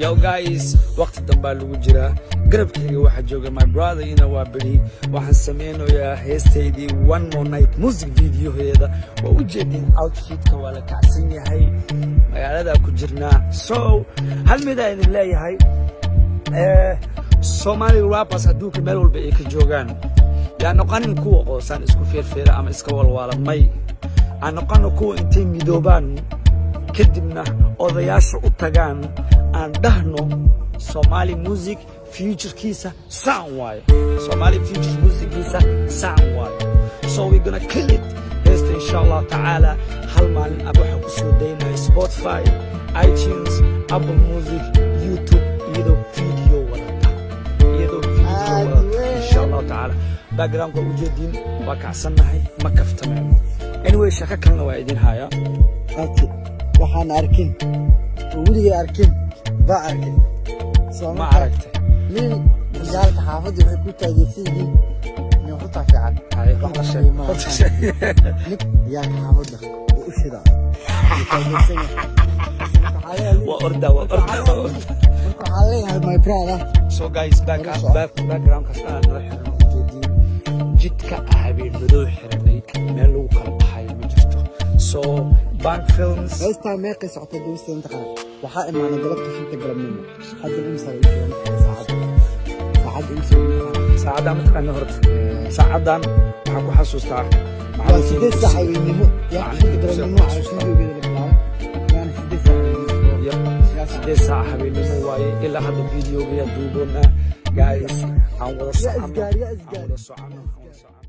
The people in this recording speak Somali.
Yo guys, waqti dambaa lagu jiraa. Garabkayga waxaa jooga my brother ina waa beri. Waxaan sameynayaa heestaydii One More Night music videoheeda. Waa u jeedin, outfitka waa la kacsan yahay, magaaladaa ku jirnaa. So hal midaa idin leeyahay, Somali rappers adduunka meel walba ay ka joogaan, yaa noqonin kuwa qoosaan isku feerfeera ama iska walwaala. May aan noqono kuwa intay midoobaan, kadibna odayaasha u tagaan, aan dhahno Somali music futurekiisa saan waayo, Somali future musickiisa saan waayo. So we gonna kill it. Heesta, insha Allah tacaala, hal maalin ab waxaan ku soo daynaya Spotify, iTunes, Apple Music, YouTube, iyadoo video wadata, iyadoo video wadata, insha Allahu tacaala. Backgroundka ujeediin, waa kacsannahay, ma kaftameyno. Anyway, shaqo kalena waa idin hayaa. Ati waxaan arkin oo weligay arkin baa arkay. Soo ma marka aragtay? Nin ciyaalka xaafadda waxay ku taageersan yihiin nin runtaa fiican. Haye, wax runta la sheeg, sheegay ma runta aha. sheeg. Nin ciyaalka xaafadda wuu u shidaa, wuu taageersan yahay. Marka waxaa leeyahay Waa orda, waa orda, waa orda. Marka waxaa leeyahay, my brother. So guys, back Wala up, soco. back backgroundkaas aan noo xiran ujeediin, jidka habeen madow xiranay, meel lagu kala baxayo ma jirto. So Bank Films. Heestaa meeqay socotay duubista inta qaran? Waxaa imaanay galabta 5ta galabnimo. Hadda imisa lagu joogaa saacadda? Saacadda imisa lagu joogaa? Saacaddan ma taqaana horta? Saacaddan waxaan ku xasuustaa Waa macallinkii 8 saac habeennimo yaa Macallinkii 5ta dugsiga galabnimo ku waxaa xasuustaa. videogeeda la bilaabay, waana 8 saac habeennimo. Yep, 8 saac habeennimo waaye. Ilaa hadda videogayaa duuboonaa. Guys, aan wada Yaa socono. isgaar, yaa Aan isgaar. wada socono, aan wada socono.